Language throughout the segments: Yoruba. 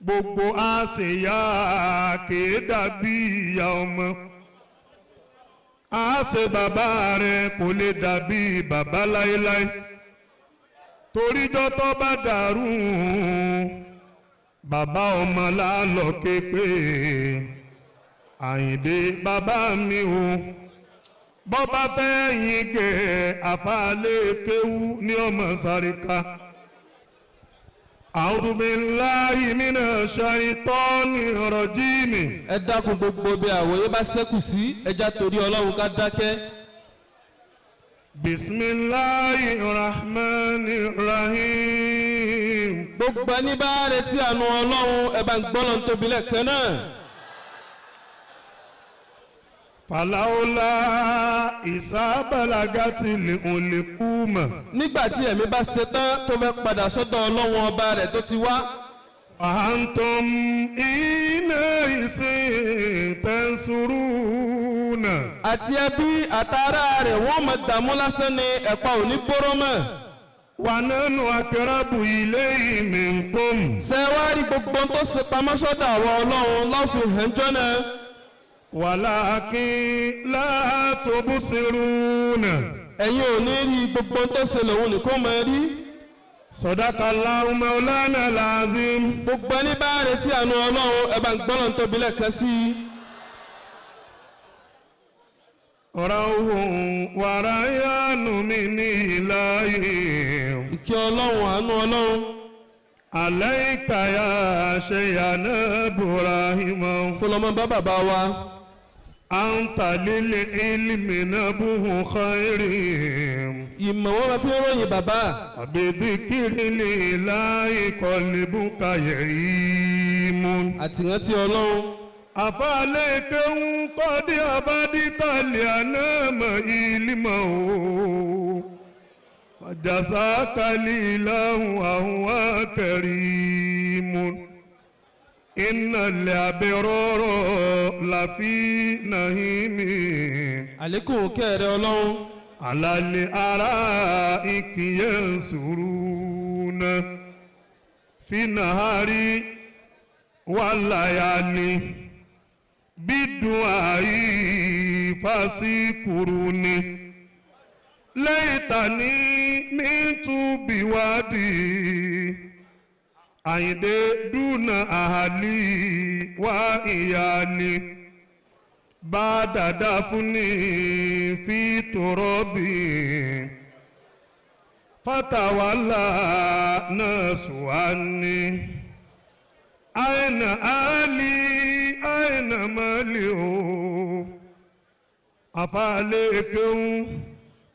Gbogbo àṣeyà kìí dàbí ìyá ọmọ. Àṣe bàbá rẹ kò lè dàbí bàbá láéláé, toríjọ́ tó bá dàrú, bàbá ọmọ lálọ́ képe. Àyìndé, bàbá mi o, bọ́bá fẹ́ yin gẹ̀, àfàlẹ́ kéwú ní ọmọ sáré ká. أعوذ بالله من الشيطان الرجيم. Ẹ dákun, gbogbo bí àwòye bá ṣẹ́kù sí, ẹja torí Ọlọ́run ká dákẹ́. بسم الله الرحمن الرحيم. Gbogbo ẹni bá retí àánú Ọlọ́run, ẹ bá ń gbọ́ lọ́n tóbi lẹ́ẹ̀kan náà. فلولا إذا بلغت الحلقوم. Nígbà tí ẹ̀mí bá ṣe tán tó fẹ́ padà sọ́dọ̀ Ọlọ́run ọba rẹ̀ tó ti wá. وأنتم حينئذ تنظرون. Àti ẹbí àtàrà rẹ̀, wọ́n mọ̀ dààmú lásán ni, ẹ̀pà ò ní bóró mọ́. ونحن أقرب إليه منكم. Ṣé wá rí gbogbo ohun tó ṣe pamọ́ sọ́dọ̀ àwọn Ọlọ́run lọ́fìn hànjọ́ náà. ولكن لا تبصرون. Ẹ̀yin ò ní rí, gbogbo ohun tó ṣe lòun nìkan máa rí. صدق الله مولانا العظيم. Gbogbo ẹni bá retí àánú Ọlọ́run, ẹ bá ń gbọ́ lọ́n tóbi lẹ́ẹ̀kan sí i. روح وريان من إلهي. Ìkẹ́ Ọlọ́run, àánú Ọlọ́run. عليك يا شيخنا إبراهيم. Kó lọ́mọ bá bàbá wa. أنت للعلم نبه خير. Ìmọ̀ wọn máa fi ń ròyìn bàbá. بذكر الإله قلبك يهيم. Àtìrántí Ọlọ́run. أفعليكم قد أبدت الأنام علما وجزاك الإله وهو كريم. إن الأبرار لفي نعيم. Àlékún kẹrẹ Ọlọ́run. على الأرائك ينظرون في النهار والليالي بالدعاء فاذكروني. ليتني مت بوادي، Àyìndé، دون أهلي وعيالي بعد دفني في ترابي فتولى ناس عني. أين أهلي؟ أين مالي؟ أفعليكم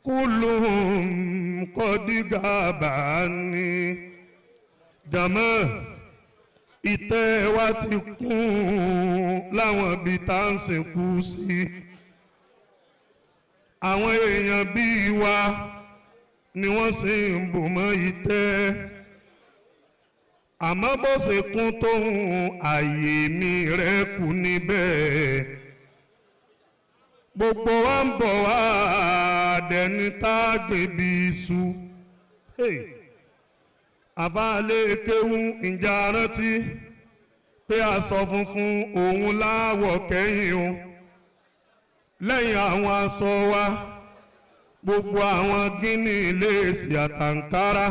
كلهم قد غاب عني. Jàmọ́, ìtẹ́ wa ti kún láwọn ibi tá à ń sìnkú sí. Àwọn èèyàn bíi wa ni wọ́n sì ń bò mọ́ ìtẹ́, àmọ́ bó ṣe kún tóun, àyè mi rẹ̀ kù níbẹ̀. Gbogbo wa ń bọ̀ wá dẹni tá a gbèbí iṣu. Hey, àbálẹ̀ kéwú, ìjà rántí pé aṣọ funfun òun láwọ̀ kẹ́yìn o. Lẹ́yìn àwọn aṣọ wa, gbogbo àwọn gíní, léèsì àtàǹkárá,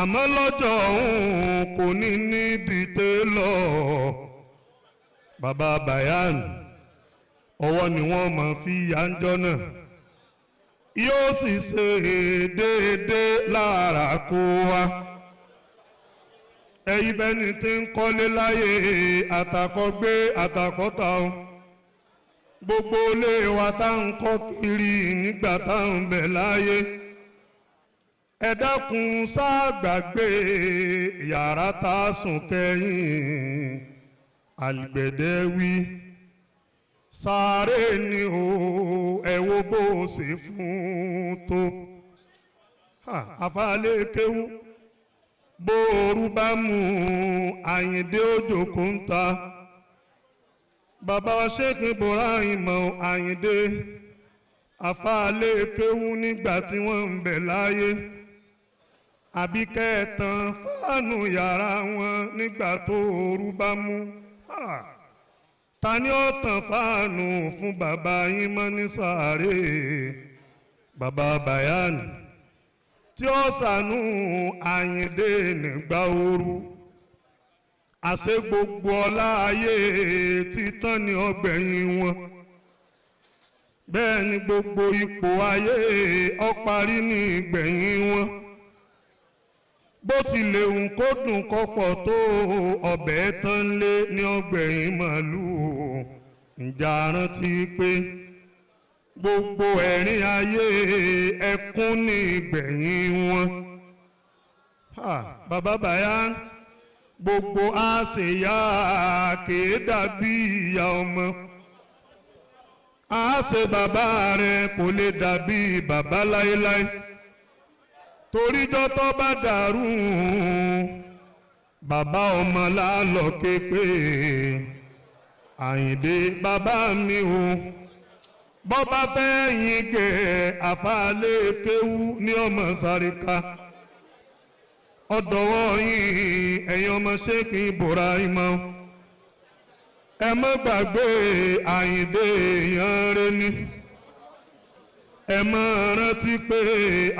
àmọ́ lọ́jọ́ òun kò ní ní dìde lọ. Bàbá Bayan, ọwọ́ ni wọ́n máa fi yánjọ́ náà, yóò sì ṣe déédéé lára kó wa. Ẹ̀yin fẹ́ni tí ń kọ́lé láyé, àtàkọ́gbé àtàkọ́ta o, gbogbo ilé wa tá ń kọ́ kiri nígbà tá ń bẹ̀ láyé, ẹ dákun, sáàgbàgbé yàrá tá a sùn kẹ́yìn. Àlùgbẹ̀dẹ wí sáré ni o, ẹ wo bó ṣe fún tó àfàlẹ́ kéwú. Bóoru bá mú Àyìndé, òjòkó ń ta bàbá Sheikh Ibrahim Àyìndé, àfàlẹ́ kéwú, nígbà tí wọ́n ń bẹ̀ láyé. Àbí kẹtàn fáànù yàrá wọn nígbà tó ooru bá mú. Ta ni ó tàn fáànù fún bàbá yín mọ́ ní sàárè? Bàbá Bayan tí ó ṣàánú Àyìndé nígbà ooru. Àṣé gbogbo ọlá ayé títàn ní ọgbẹ̀yìn wọn. Bẹ́ẹ̀ ni gbogbo ipò ayé ó parí ní ìgbẹ̀yìn wọn. Bó tilẹ̀ ń kó dùn kọ́pọ̀ tó, ọbẹ̀ tán lé ní ọgbẹ̀yìn màlúù. Ǹjà rántí pé gbogbo ẹ̀rín ayé ẹkún ní ìgbẹ̀yìn wọn. Bàbá Bayan, gbogbo àṣeyá kìí dàbí ìyá ọmọ. Àṣe bàbá rẹ kò lè dàbí bàbá láéláé. Toríjọ́ tó bá dàrú, bàbá ọmọ lálọ́ ké pé Àyìndé bàbá mi o. Bọ́bá fẹ́ yín gẹ̀ àfàlẹ́ kéwú ní ọmọ sáríka. Ọ̀dọ̀wọ́ yín ẹ̀yin ọmọ Sheikh Ibrahim. Ẹ má gbàgbé Àyìndé èèyàn rẹ ni. Ẹ má rántí pé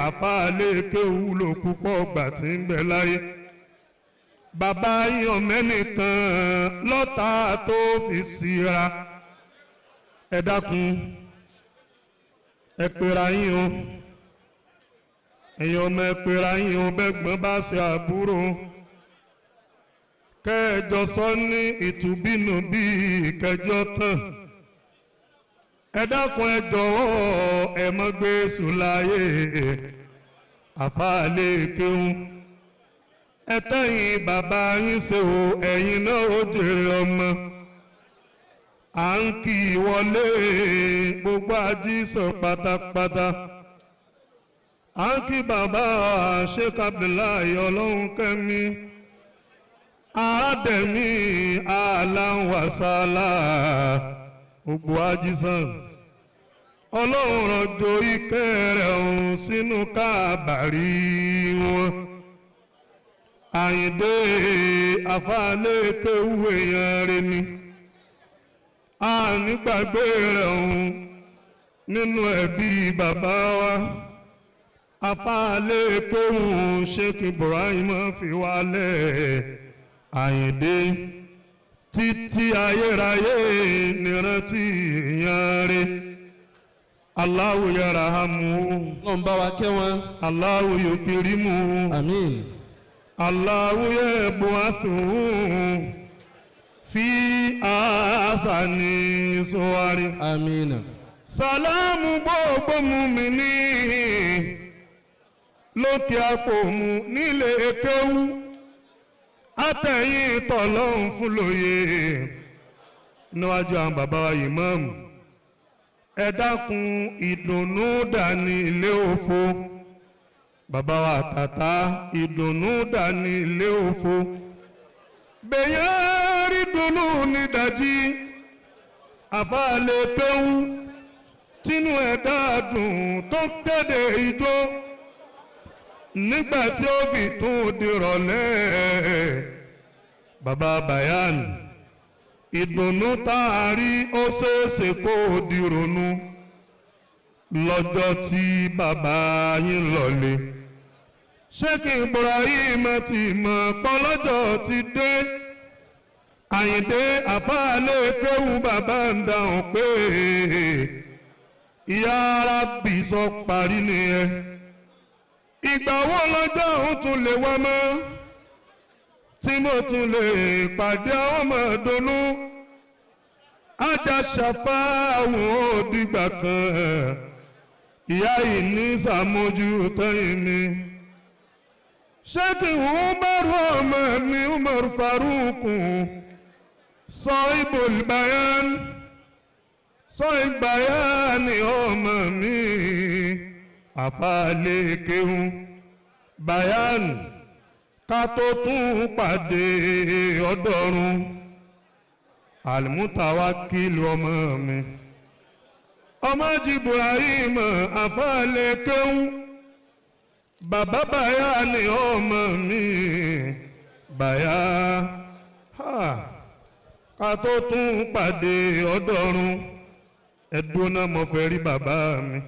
àfàlẹ́ kéwú ló púpọ̀ gbà tí ń bẹ láyé. Bàbá yín ọ̀mẹ́nìkan lọ́ta tó fi síra. Ẹ dákun, ẹ pera yín o. Ẹ̀yin ọmọ ẹ pera yín o, bẹ́gbọ́n bá ṣe àbúrò. Kẹjọ sọ ní ìtùbínú bí kẹjọ tán. Ẹ dákun, ẹ jọ̀wọ́, ẹ mọ́ gbé sùn láyé. Àfàlẹ́ kéwù. Ẹ tẹ́yìn bàbá yín ṣe o, ẹ̀yin náà ó jèrè ọmọ. À ń kí wọlé gbogbo àjíṣọ pátápátá. À ń kí bàbá Sheikh Abdullahi Ọlọ́run kẹ́mi. Àádẹ́mí aláwàsálà gbogbo àjíṣàn. Ọlọ́run rọ̀jò ìkẹ́ rẹ̀ ọ̀hún sínú káàbàrí wọn. Àyìndé àfàlẹ́ kéwú èèyàn rẹ̀ ni. A nígbàgbé rẹ̀ ọ̀hún nínú ẹbí bàbá wa. Àfàlẹ́ kéwú Sheikh Ibrahim fi wálẹ̀. Àyìndé títí ayérayé nírántí èèyàn rẹ̀. Allahu yarhamu. Ọlọ́run bá wa kẹ́ wọn. Allahu yukrimu. Àmín. Allahu yab'athu fi ahsani suwari. Àmín. Sàlámù gbogbo mùmíní lókè àpòmù nílé kéwú. Àtẹ̀yìn tọ̀lọ́hún fún lóye níwájú àwọn bàbá wa ìmáàmù. Ẹ dákun, ìdùnnú dání ilé òfo. Bàbá wa tàtà, ìdùnnú dání ilé òfo. Bẹ̀yẹ́ rí dùnnú nídàjí. Àfàlẹ́ kéwú tínú ẹ̀ dáadùn tó kéde ijó. Nígbà tí ó fi tún di rọ̀lẹ́. Bàbá Bayan, ìdùnnú tá a rí ó ṣeéṣe kó o di ronú lọ́jọ́ tí bàbá yín lọlé. Sheikh Ibrahim ti mọ̀ pọ́lọ́jọ́ ti dé. Àyìndé àfàlẹ́ kéwú bàbá ń dáhùn pé ìyá Rábì sọ parí nìyẹn. Ìgbà wo lọ́jọ́ òun tún lè wá mọ́ tí mo tún lè pàdé àwọn ọmọ ìdùnnú? Ajá ṣàfà àwọn òdìgbà kan. Ìyá yìí ní sàmójútó yìí ni. Sheikh Umaru ọmọ mi Umaru Faruku Sahibul Bayan, Sahib Bayan ọmọ mi àfàlẹ́ kéwù Bayan, ká tó tún pàdé ọdọọrùn. Al-Mutawakkil ọmọ mi ọmọ Ibrahim àfàlẹ́ kéwù. Bàbá bàyá ni ọmọ mi bàyá ha, ká tó tún pàdé ọdọọrùn ẹdùn náà mo fẹ́ rí bàbá mi.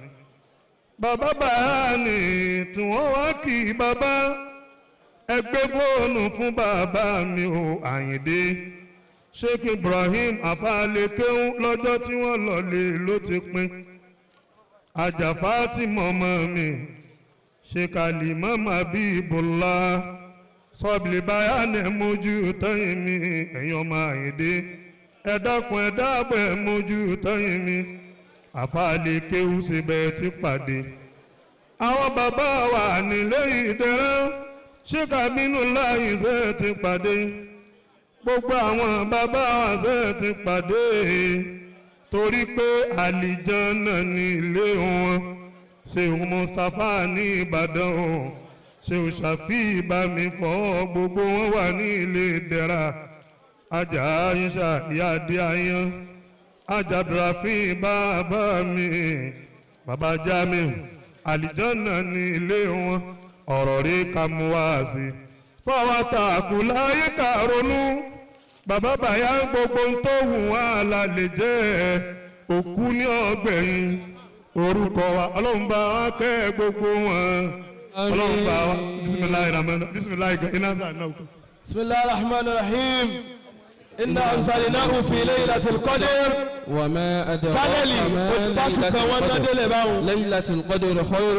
Bàbá bàyá ni tí wọ́n wá kí bàbá ẹ gbé fóònù fún bàbá mi o Àyìndé. Sheikh Ibrahim Afálékéhùn lọ́jọ́ tí wọ́n lọ lé ló ti pin. Àjàfá tí mọ̀mọ́ mi Sheikh Ali mọ́mọ́ Abibullah sọ́bìlì báyà ní mójú tẹ́yìn mi ẹ̀yin ọmọ Àyìndé ẹ dákun ẹ dáàbò ẹ mójú tẹ́yìn mi. Afálékéhùn síbẹ̀ ti pàdé. Àwọn bàbá wa nílé ìdẹ̀rẹ́ Sheikh Aminu láyé ṣe ti pàdé. Gbogbo àwọn bàbá wa ṣe ti pàdé torí pé àlìjánà ní ilé wọn. Sheikh Mustapha ní Ìbàdàn o, Sheikh Shafi bá mi fọ́ gbogbo wọn wà ní ilé ìdẹ̀ra. Ajá Aisha ìyá adé ayan ajá Abdulrafin bàbá mi bàbá Jamiu àlìjánà ní ilé wọn. Ọ̀rọ̀ rí ká mú wá sí fọwọ́ tààkù láyé ká ronú. Bàbá bàyá gbogbo ń tó wù wá la lè jẹ́ òkú ní ọgbẹ̀yìn orúkọ wa. Ọlọ́run bá wa kẹ́ gbogbo wọn. Ọlọ́run bá wa bisimilayi rahman bisimilayi gan iná sàn náà. بسم الله الرحمن الرحيم إنا أنزلناه في ليلة القدر. وما أدراك Channel ما òtítọ́ ليلة kan wọ́n القدر délé báwọn. ليلة القدر خير.